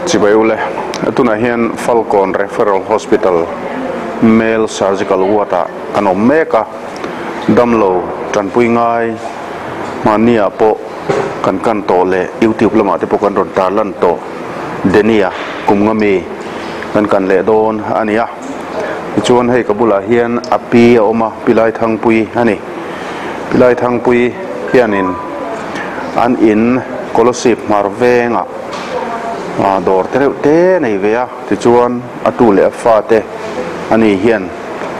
Chibai ule, tunah hian Falkawn Referral Hospital Male Surgical Ward ah kan awm mek a, damlo tanpui ngai hmanni ah pawh kan kan tawh leh YouTube lamah te pawh kan rawn tarlan tawh Denia kum nga mi kan kan leh dawn a ni a. Tichuan hei ka bulah hian a pi a awm a, Pi Laithangpuii a ni. Pi Laithangpuii hianin an in Kolosip hmar vengah dawr te reuh te nei ve a, tichuan a tu leh a fate a ni hian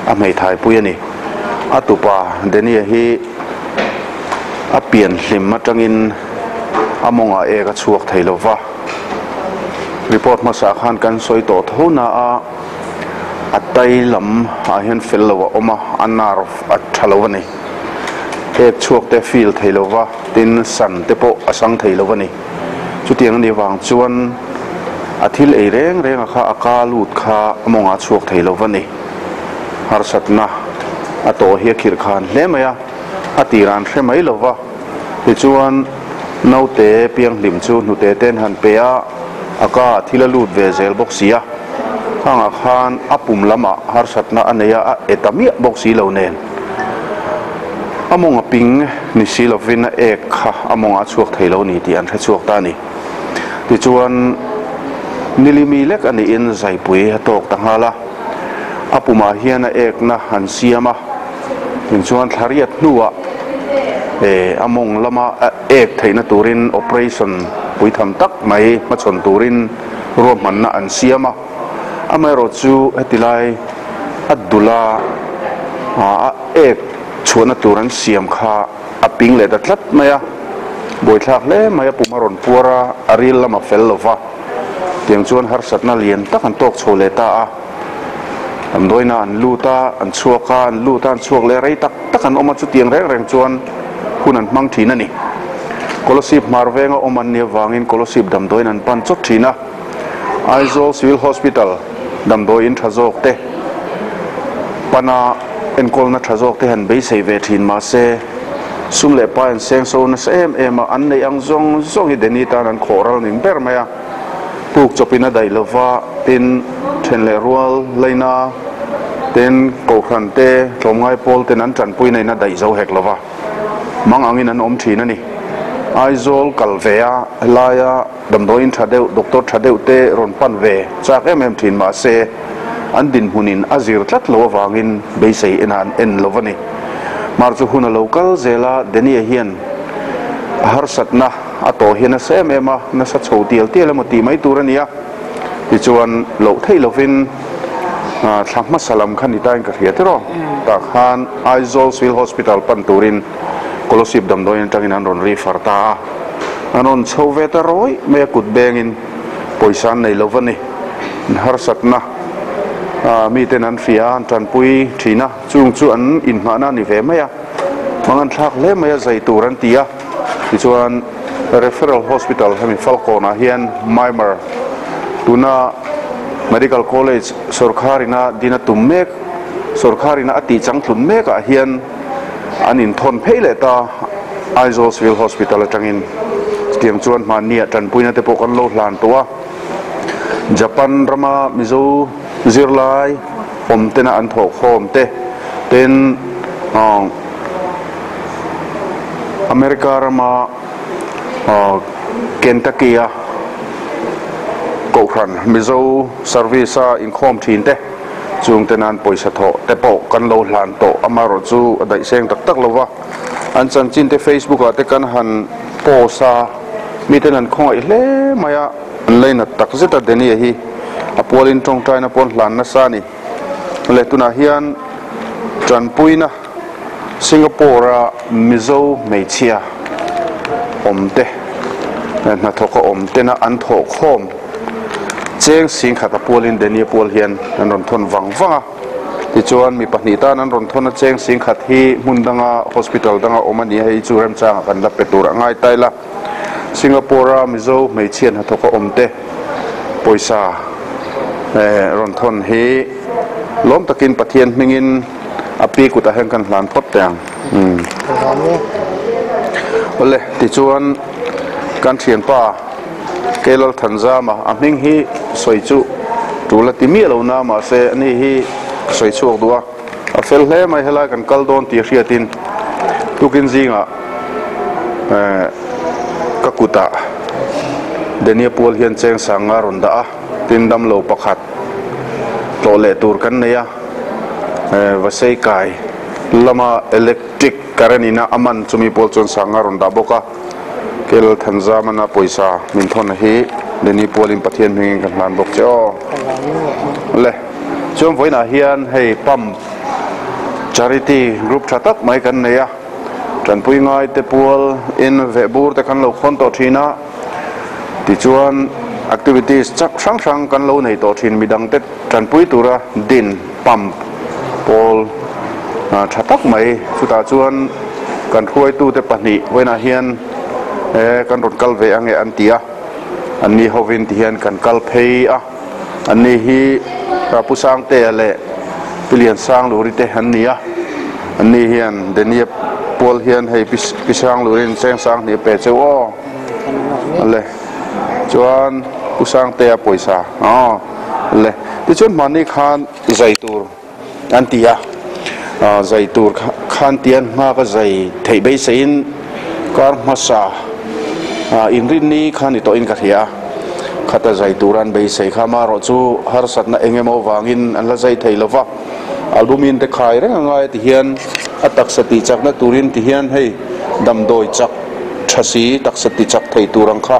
a hmeithaipui a ni. A tupa Denia hi a pian hlim atangin a mawngah ek a chhuak thei lo va, report hmasa khan kan sawi tawh tho na a, a tai lam ah hian fel lo a awm a, a nerve a tha lo a ni. Ek chhuak te feel thei lo va, tin san te pawh a sang thei lo a ni. Chutiang a nih vang chuan a thil ei reng reng a kha a ka lut kha a mawngah a chhuak thei lo va ni. Harsatna a tawh hi a khirh khan hle mai a, a tir an hre mai lo va. Tichuan naute pianghlim chu hnute ten han pe a, a ka ah thil a lut ve zel bawk si a. Khangah khan a pum lamah harsatna a nei a, a e ta miah bawk si lo nen. A mawng a ping ni si lovin a ek kha a mawngah a chhuak thei lo ni tih an hre chhuak ta a ni. Tichuan, nilimi lek a niin zaipui a tawk ta nghal a, a pumah hian a ekna an siam a, tinchuan thlariat hnuah a mawng lama a ek theihna turin operation puitham tak mai hmachhawn turin ruahmanna an siam a. Amaherawh chu heti lai a dula a ek chhuahna tur an siam kha a ping leh ta tlat mai a, buaithlak hle mai a pum a rawn puar a, a ril lam a fel lo va, tiang chuan harsatna lian tak an tawk chho leh ta a, damdawiina an lut a, an chhuak a, an lut a, an chhuak leh rei tak tak an awm a, chutiang reng reng chuan hun an hmang thin a ni. Kolosip hmar venga awm an nih avangin Kolosip damdawiin an pan chawt thin a. Aizawl Civil Hospital damdawiin tha zawk te pana enkawlna tha zawk te han beisei ve thin mahse sum leh pai an seng so nasa em em a, an neih ang zawng zawng hi Deni tan an khawh ral ning ber mai a, puk chawpin a daih lova tin then leh rual laina ten kohhran te tlawmngai pawl ten an tanpui na in a daih zo hek lova mang angin an awm thin a ni. Aizawl kal ve a laia. Damdawiin tha deuh, doctor tha deuh te rawn pan ve chak em em thin mahse an dinhmunin a zir tlat lo avangin beisei enah an en lo a ni. Hmar chu hun a lo kal zel a, Denie hian a harsatna a tawh hi a nasa em em a, nasa chho tial tial emaw tih mai tur a ni a, tichuan loh theih lovin thla hmasa lam kha ni tain ka hria tiraw, tah khan Aizawl Civil Hospital pan turin Kolosip damdawiin atangin an rawn refer ta a. An rawn chho ve ta rawih mai a kut bengin pawisa an nei lo va ni. An harsatna miten an hria a, an tanpui thin a, chung chu an inngahna a ni ve mai a. Hmang an thlak hle mai a, zai tur an ti a. Tichuan Referral Hospital hemi Falkawnah hian Myanmar tuna Medical College sawrkharina din a tum mek, sawrkharina a tih changtlun mekah hian, An inthawn phei leh ta Aizawl Civil Hospital atangin chutiang chuan hmanni ah tanpuina te pawh kan lo hlan tawh a. Japan rama Mizo zirlai awm tena an thawhkhawm te ten America rama Kentucky a Kohhran Mizo service a inkhawm thin te Chungte nan pawisa thawh te pawh kan lo hlan tawh, amaherawh chu a daih seng tak tak lo va. An chanchin te Facebook ah te kan han post a, miten an khawngaih hle mai a, an leinat tak zet a Denie hi a pualin tawngtaina pawn hlan nasa a ni. Le tunah hian tanpuina Singapore a Mizo hmeichhia awm te hnathawk a awm tena an thawh khawm Cheng singkhat a pualin Denia pual hian an rawn thawn vang vang a, tichuan mi pahnih tan an rawn thawn a, cheng singkhat hi hmun danga hospital danga awm a ni a, hei chu remchangah kan la pe tur a ngai ta ila. Singapore a Mizo hmeichhia hnathawk a awm te pawisa rawn thawn hi lawm takin Pathian hmingin a pi kutah hian kan hlan phawt teh ang. Awle, tichuan kan thianpa. Kei Lalthanzama a hming hi sawi chu tul a ti miah lo na mahse ani hi ka sawi chhuak duh a, a fel hle mai helai kan kal dawn tih hriatin tukin zingah eh ka kutah Dania pual hian cheng sanga rawn dah a, tin damlo pakhat tlawh leh tur kan nei a, eh Vasei kai lama electric current ina a man chumi pawl chuan sanga rawn dah bawk a. Kel Thanzamana pawisa min thawn hi Lenny Pualin Pathian hmingin ka hlan bawk che aw. Le, chuan vawiinah hian hei Pump Charity Group tha tak mai kan nei a, Tanpui ngai te pual in vehbur te kan lo khawn tawh thin a, tichuan activities chak hrang hrang kan lo nei tawh thin midangte tanpui tura din Pump pawl tha tak mai chutah chuan kan hruaitute pahnih vawiinah hian kan rawn kal ve ange an ti a, anni hovin tihian kan kal phei a, anni hi Pu Sangtea leh Pi Liansangluri te an ni a, anni hian Denia pual hian hei Pi Sanglurin cheng sang hnih a pe cheu aw le chuan Pu Sangtea pawisa aw le tichuan hmanni khan zai tur an ti a, zai tur khan tian hma ka zai theih beiseiin kar hmasa inrinni kha ni tawhin ka hria a, khata zai tur an beisei kha amaherawh chu harsatna eng emaw vangin an la zai thei lova, albumin te khai reng a ngai a ti hian a taksa tih chakna turin ti hian hei damdawi chak tha si taksa ti chak thei tur ang kha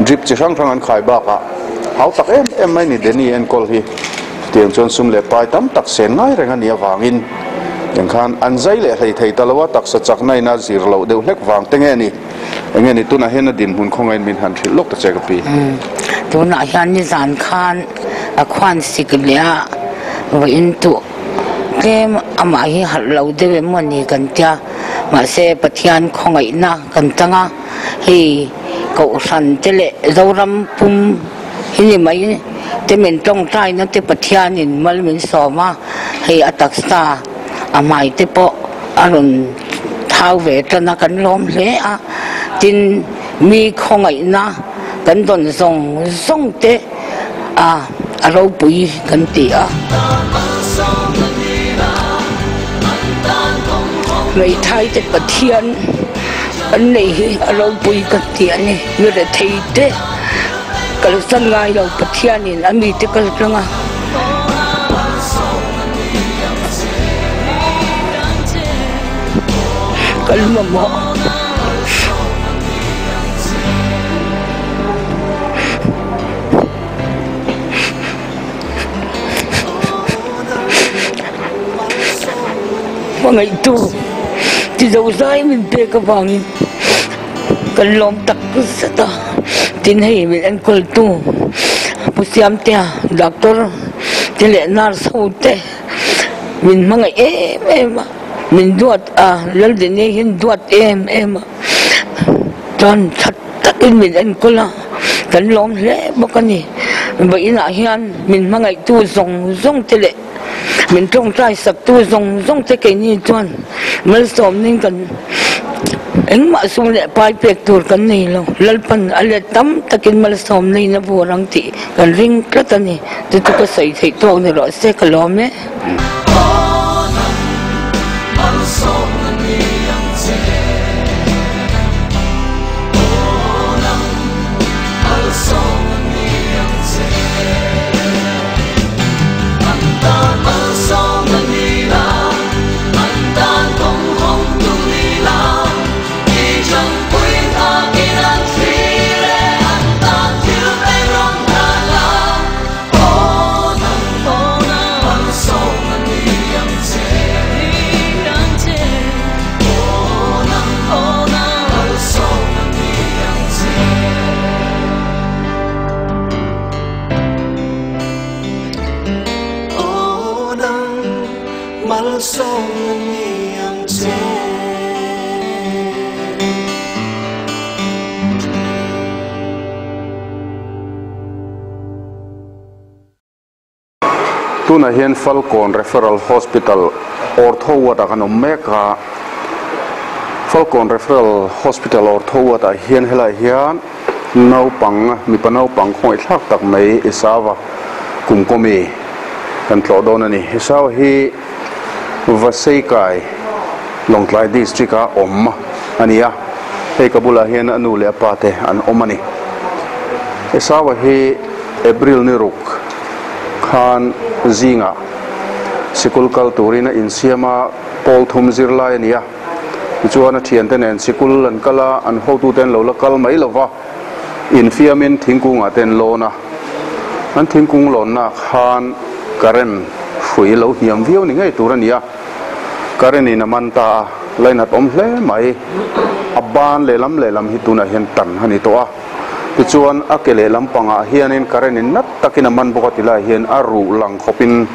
drip chi hrang hrang an khai bakah hau tak em em mai ni Danny enkawl hi. Chutiang chuan sum leh pai tam tak sen ngai reng a nih avangin eng khan an zai leh hlei thei ta lo a, taksa chakna ina zir loh deuh hlek vang te nge ni? Eng nge ni tunah hian a dinhmun khawngaiin min han hrilh lawk ta che ka pi. Tunah hian nizan khan a khuan sik leh a vawiin tuh tlem amah hi harh lo deuh em maw ni kan tia, mahse Pathian khawngaihna kan chang a, hei Kohhran te leh Zoram pum Hi ni mai te min tawngtaina te Pathianin mal min sawm a, hei a taksa a hmai te pawh a rawn thau ve tan a, kan lawm hle a, tin mi khawngaihna kan dawn zawng zawng te a a ropui kan ti a. Hmeithai te Pathian an nei hi a ropui kan ti a ni, mi rethei te. Kalsan ngai lo Pathianin a mite kal tlang a. Kal mamawh. Hmangaihtu ti zozai min pek avangin. Kan lawm tak zet a, tin hei min enkawltu Pu Siamtea doctor te leh nurse ho te min hmangaih em em a, min duat a, Laldini hian duat em em a, chuan that takin min enkawl a, kan lawm hle bawk a ni. Vawiinah hian min hmangaihtu zawng zawng te leh Min tawngtai saktu zawng zawng te keini chuan malsawmnin kan engmah sum leh pai pek tur kan nei lo. Lalpan a let tam takin malsawm neiin a vur ang tih kan ring tlat a ni. Chu chu ka sawi theih tawk ni rawh se ka lawm e. Tunah hian Falkawn Referral Hospital Ortho Ward ah kan awm mek a, Falkawn Referral Hospital Ortho Ward ah hian helaiah hian. Naupang, mipa naupang khawngaihthlak tak mai Esauva kum kawmi kan tlawh dawn a ni. Esauva hi Vaseikai, Lawngtlai District a awm a ni a, hei ka bulah hian a nu leh a pa te an awm a ni. Esauva hi April ni ruk khan zingah sikul kal turin a insiam a, pawl thum zirlai a ni a. Tichuan a thiante nen sikul an kal a, an hotute an lo la kal mai lo va, infiamin thingkungah te an lawn a. An thingkung lawnnaah khan current hrui lo hniam viau ni ngei tur a ni a, current in a man ta a, lainat awm hle mai. A ban lehlam lehlam hi tunah hian tan a ni tawh a. Tichuan a ke lehlam pangah hianin current in nat takin a man bawk a ti lai hian a ruh lang khawpin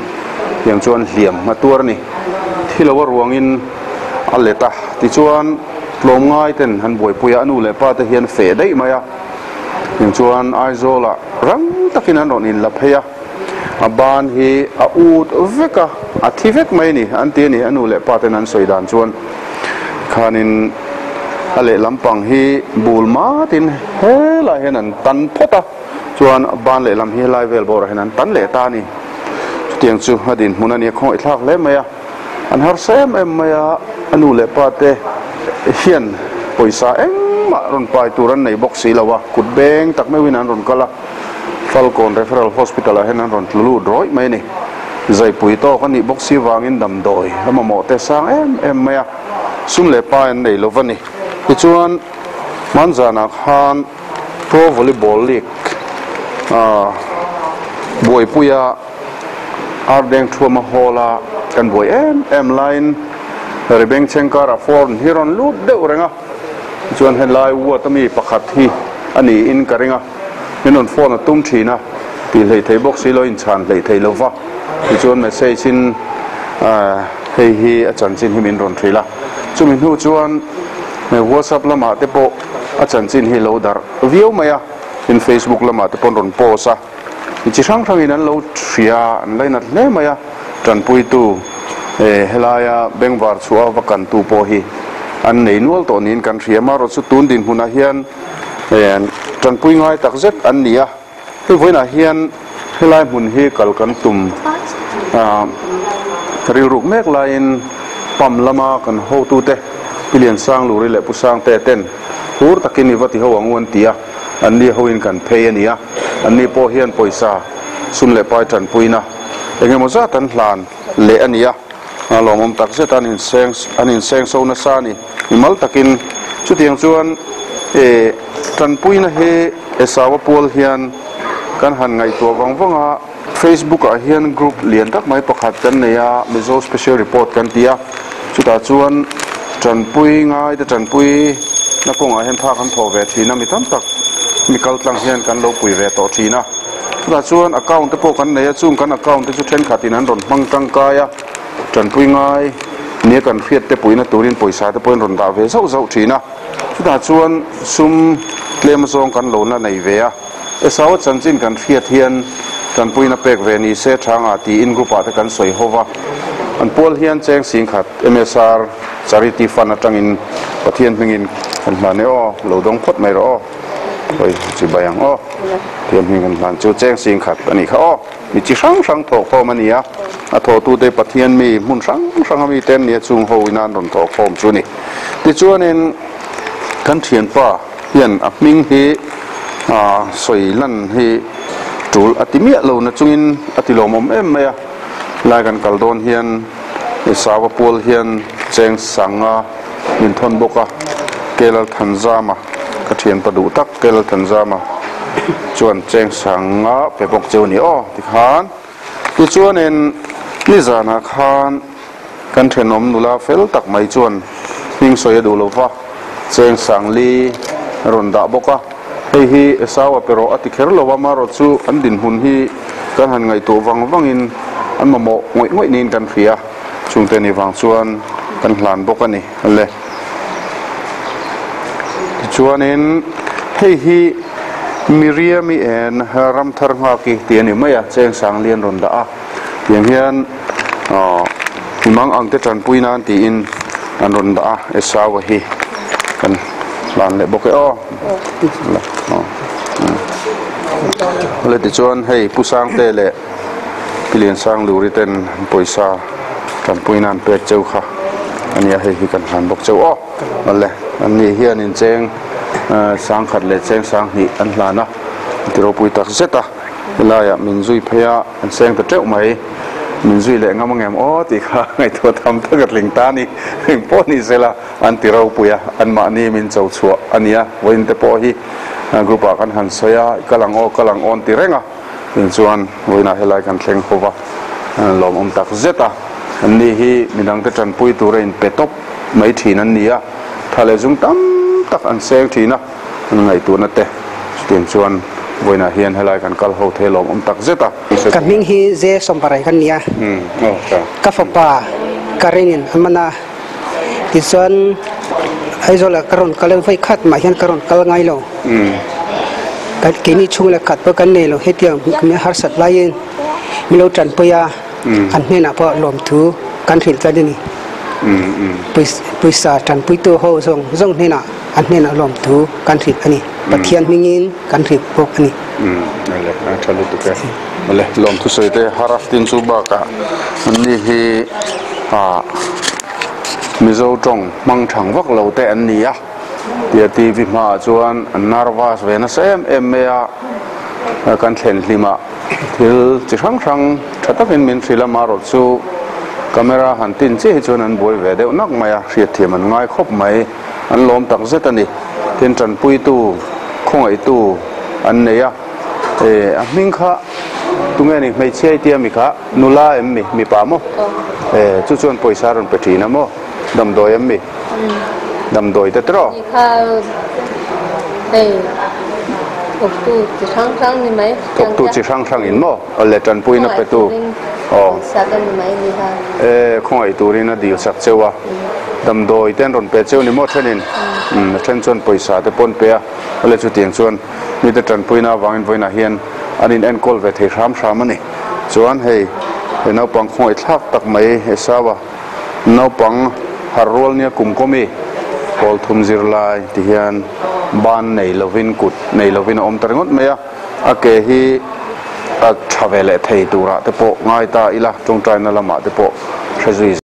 tiang chuan hliam a tuar a ni. Thi lo a ruangin a let a, tichuan tlawmngai ten han buaipui a, a nu leh pa te hian feh daih mai a, tiang chuan Aizawlah rang takin an rawn inla phei a, a ban hi a ut vek a, a thi vek mai a ni an ti a ni, a nu leh pa ten an sawi dan chuan khanin a lehlam pang hi bul matin helaiah hian an tan phawt a, chuan a ban lehlam hi helai vel bawrah hian an tan leh ta a ni, chutiang chu a dinhmun a ni a, khawngaihthlak hle mai a. An harsa em em mai a, a nu leh pa te hian pawisa engmah rawn pai tur an nei bawk si lo a, kut beng tak meuhin an rawn kal a, Falkawn Referral Hospital ah hian an rawn tlu lut rawih mai a ni. Zaipui tawk a nih bawk si vangin damdawi a mamawh te sang em em mai a, sum leh pai an nei lo va ni. Tichuan, hmanzanah khan Pro Volleyball League buaipuia Ardeng Thuama Hall a kan buai em em laiin Rebeng Chengkara phone hi rawn lut deuh reng a, tichuan helai ward ami pakhat hi a niin ka ring a, min rawn phone a tum thin a, tih hleih thei bawk si lo inchhan hleih thei lo va, tichuan message in hei hi a chanchin hi min rawn hrilh a, chumi hnu chuan WhatsApp lamah te pawh a chanchin hi lo darh viau mai a, tin Facebook lamah te pawh an rawn post a. Mi chi hrang hrangin an lo hria, an lainat hle mai a, tanpuitu helaia bengvar chhuah a va kantu pawh hi an nei nual tawh niin kan hria. Amaherawh chu tun dinhmunah hian tanpui ngai tak zet an ni a, hei vawiinah hian helai hmun hi kal kan tum rilruk mek laiin pump lama kan hotute Pi Liansangluri leh Pu Sangte ten hur takin i va ti ho ang u an ti a, anni hoin kan phei a ni a. Anni pawh hian pawisa sum leh pai tanpuina eng emaw zat an hlan leh a ni a, a lawmawm tak zet an inseng an inseng so nasa a ni. Mimal takin chutiang chuan e tanpuina hi Esau-a pual hian kan han ngaihtuah vang vang a, Facebook ah hian group lian tak mai pakhat kan nei a, Mizo Special Report kan ti a, chutah chuan tanpui ngai te tanpui na kawngah hian tha kan thawh ve thin a, mi tam tak mi kal tlang hian kan lo pui ve tawh thin a, chutah chuan account te pawh kan nei a, chung kan account te chu thenkhat in an rawn hmang tangkai a, tanpui ngai nia kan hriat te puihna turin pawisa te pawhin rawn dah ve zauh zauh thin a, chutah chuan sum tlem zawng kan lo la nei ve a. Esau chanchin kan hriat hian tanpuina pek ve ni se tha nga tiin group ah te kan sawi ho va. An pual hian cheng singkhat MSR Charity Fund atangin Pathian hmingin kan hlan e aw, lo dawng phawt mai rawh aw. Oi, chi bai ang aw. Pathian hming kan hlan chu cheng singkhat a nih kha aw. Mi chi hrang hrang thawhkhawm a ni a, a thawhtute Pathian mi hmun hrang hrang a mite an nia chung ho ina an rawn thawhkhawm chu a ni. Tichuanin kan thianpa hian a hming hi sawi lan hi tul a ti miah lo na chungin a ti lawmawm em mai a, lai kan kal dawn hian Esau-a pual hian cheng sanga min thawn bawk a, Kelal Thanzama ka thianpa duh tak Kelal Thanzama chuan cheng sanga pe bawk cheu a ni aw tikhan tichuanin nizanah khan Kan thenawm nula fel tak mai chuan hming sawi a duh lo va, cheng sangli a rawn dah bawk a. Hei hi Esau a pe rawh a ti kher lo a, marawh chu an dinhmun hi kan han ngaihtuah vang vangin an mamawh ngawih ngawih niin kan hria. Chungte ni vang chuan kan hlan bawk a ni le. Tichuanin hei hi Miriam-i en Ramthar Nghaki tih a ni mai a, cheng sangli an rawn dah a. Tiang hian mi mang ang te tanpui nan tiin an rawn dah a, Esau-a hi kan hlan leh bawk e aw. Awle tichuan hei Pu Sangte leh Pi Liansang Luri ten pawisa tanpuina an pek cheu kha a nia, hei hi kan hlan bawk cheu aw. Awle an ni hian in cheng sangkhat leh cheng sanghnih an hlan a, ti ropui tak zet a, helaiah min zui phei a an seng ta teuh mai, min zui leh ngam angem aw tih kha ngaihtuah tham tak a tling ta a ni, engpawh ni sela an ti ropui a, anmahni min cho chhuah a nia, vawiin te pawh hi group ah kan han sawi a, kal ang aw kal ang aw an ti reng a, tin chuan vawiinah helai kan thleng ho va, lawmawm tak zet a, anni hi midangte tanpui tura inpe tawp mai thin an ni a, tha leh zum tam tak an seng thin a, an ngaihtuahna te chutiang chuan vawiinah hian helai kan kal ho thei lawmawm tak zet a. Ka hming hi Ze Sawmparai ka ni a, ka fapa Karenin a man a, tichuan Aizawl ah ka rawn kal a, vawi khat mah hian ka rawn kal ngai lo. Keini chhung leh khat pawh kan nei lo, hetiang mi harsat laiin min lo tanpui a, an hnenah pawh lawmthu kan hrilh tlat a ni. Pawisa tanpuitu ho zawng zawng hnenah an hnenah lawmthu kan hrilh a ni. Pathian hmingin kan hrilh bawk a ni. Awle, a tha lutuk e. Awle, lawmthu sawi te Haraftin chu bakah anni hi ah Mizo tawng hmang thang vak lo te an ni a, tia TV hmaah chuan an nervous ve nasa em em mai a, kan thlen hlimah thil chi hrang hrang tha takin min hrilh a, marawh chu camera han tin chiah hi chuan an buai ve deuh nak mai a, hriatthiam an ngai khawp mai, an lawm tak zet a ni. Tin tanpuitu, khawngaihtu an nei a, a hming kha tunge ni hmeichhia i tia mi kha? Nula em mi? Mipa maw? E, chu chuan pawisa a rawn pe thin a maw? Damdawi em mi? Damdawi te tiraw? Ni kha hei thawktu chi hrang hrang ni mai. Thawktu chi hrang hrang in maw? Awle tanpuina petu. Aw. Sak a ni mai ni kha. E, khawngaih turin a dil sak cheu a. Damdawi te an rawn pe cheu ni maw thenin? A then chuan pawisa te pawh an pe a. Awle chutiang chuan mite tanpuina avangin vawiinah hian an in enkawl ve thei hram hram a ni. Chuan hei he naupang khawngaih thlak tak mai Esau-a naupang har rual nia kum kawmi pawl thum zir lai ti hian ban nei lovin kut nei lovin a awm ta ringawt mai a, a ke hi a tha ve leh thei turah te pawh ngai ta ila tawngtaina lamah te pawh hre zui.